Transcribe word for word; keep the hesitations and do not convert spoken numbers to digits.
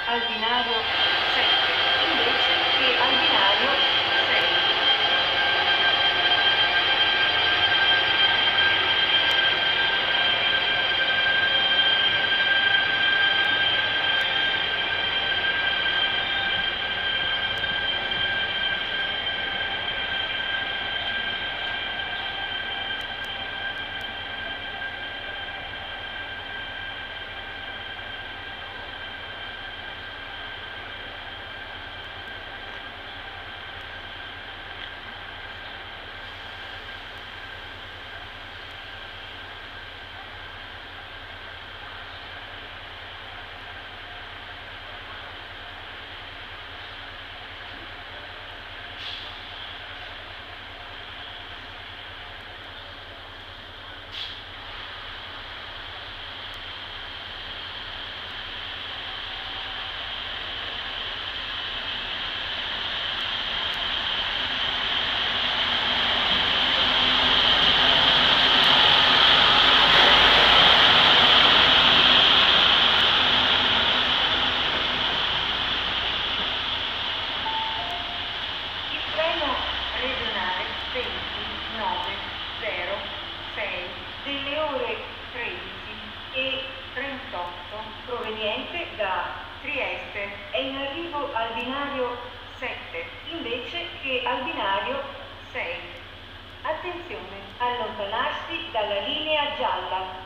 Al binario sette, invece che al binario sei. Il treno regionale venti nove zero sei delle ore tredici e trentotto, proveniente da Trieste, è in arrivo al binario sette invece che al binario sei. Attenzione, allontanarsi dalla linea gialla.